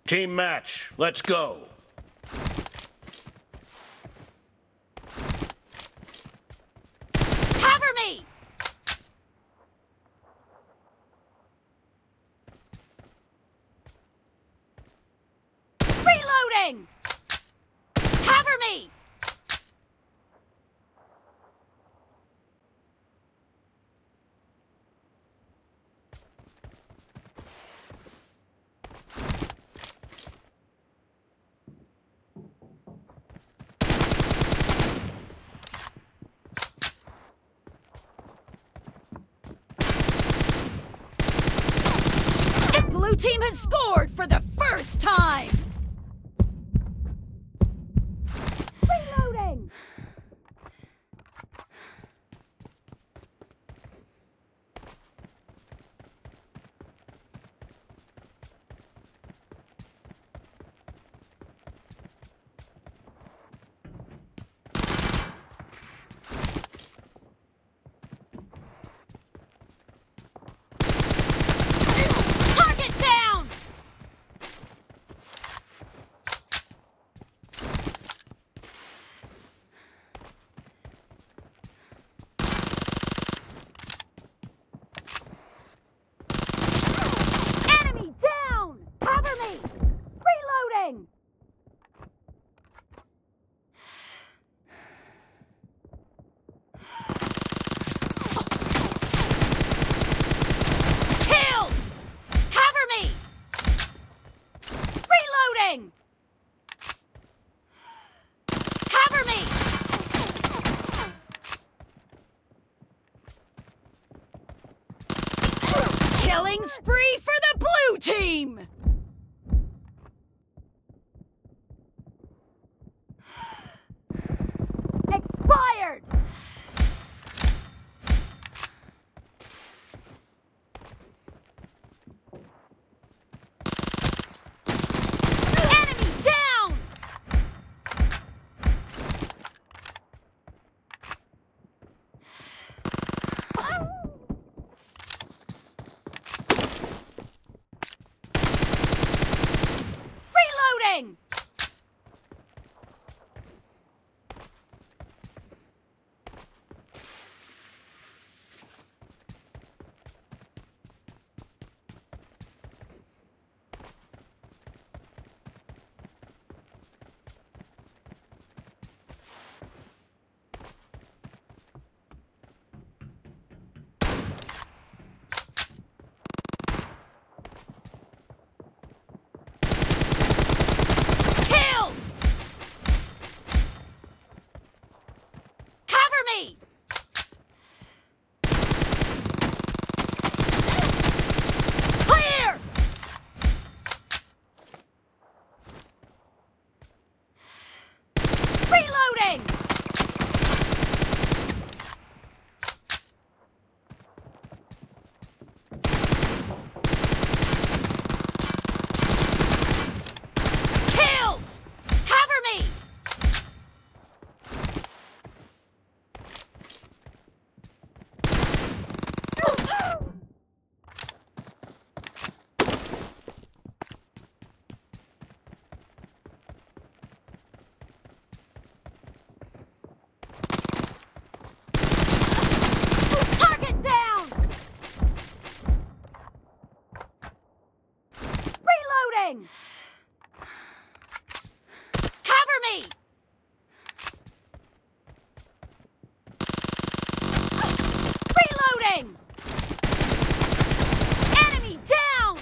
Team match, let's go. Cover me! Reloading! Cover me! Blue team has scored for the first time! Reloading! Reloading! Cover me! Killing spree for the blue team! Expired! Reloading! Me! Clear! Reloading! Killed! Cover me! Target down! Reloading! Cover me! Reloading! Enemy down!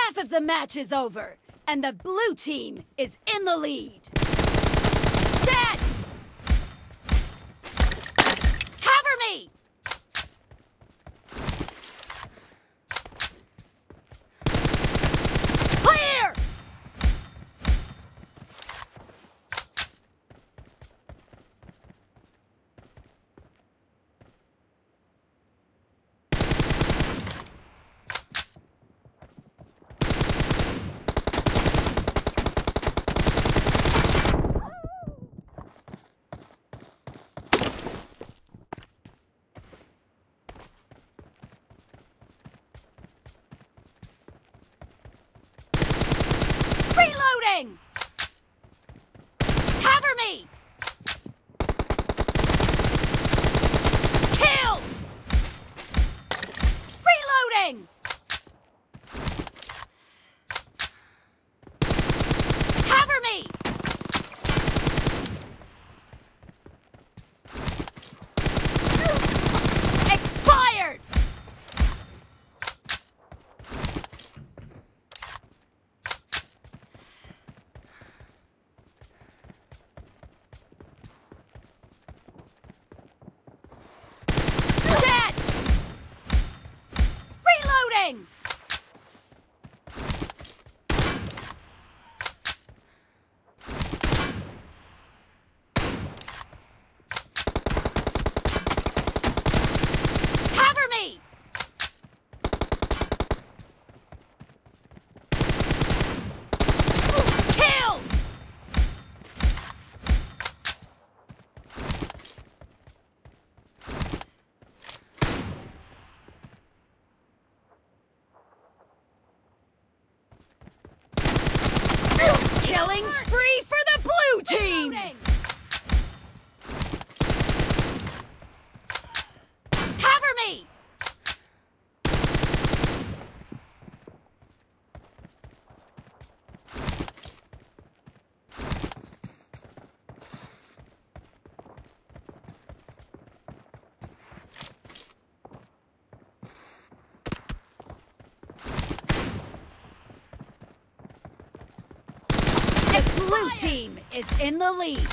Half of the match is over, and the blue team is in the lead. Dead! Cover me! Clear! Reloading! Cover me! Killed! Reloading! Cover me! Expired! Reloading! Cover me! Killed! Killing spree for the blue team! Cover me! The blue team is in the lead.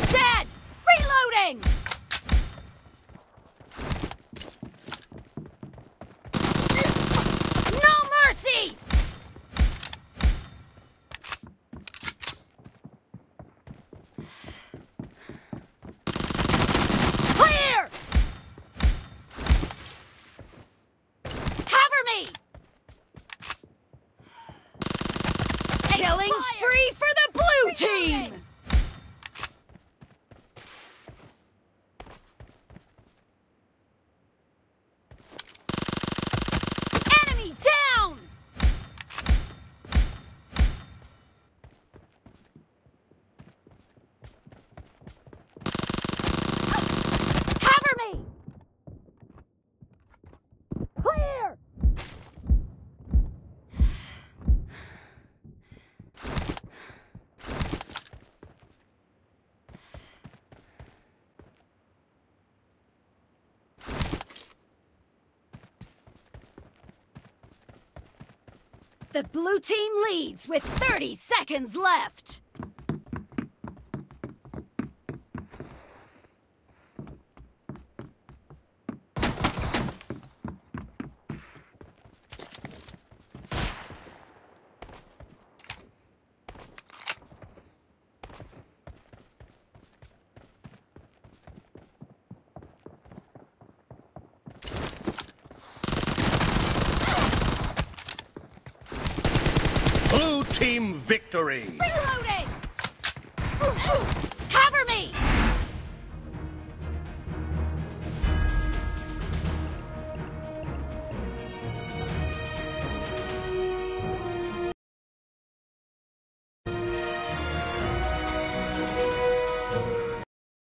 Dead! Reloading! No mercy! Clear! Cover me! Killing spree for the blue team! Enemy down! Cover me! Clear! The blue team leads with 30 seconds left. Victory! Reloading!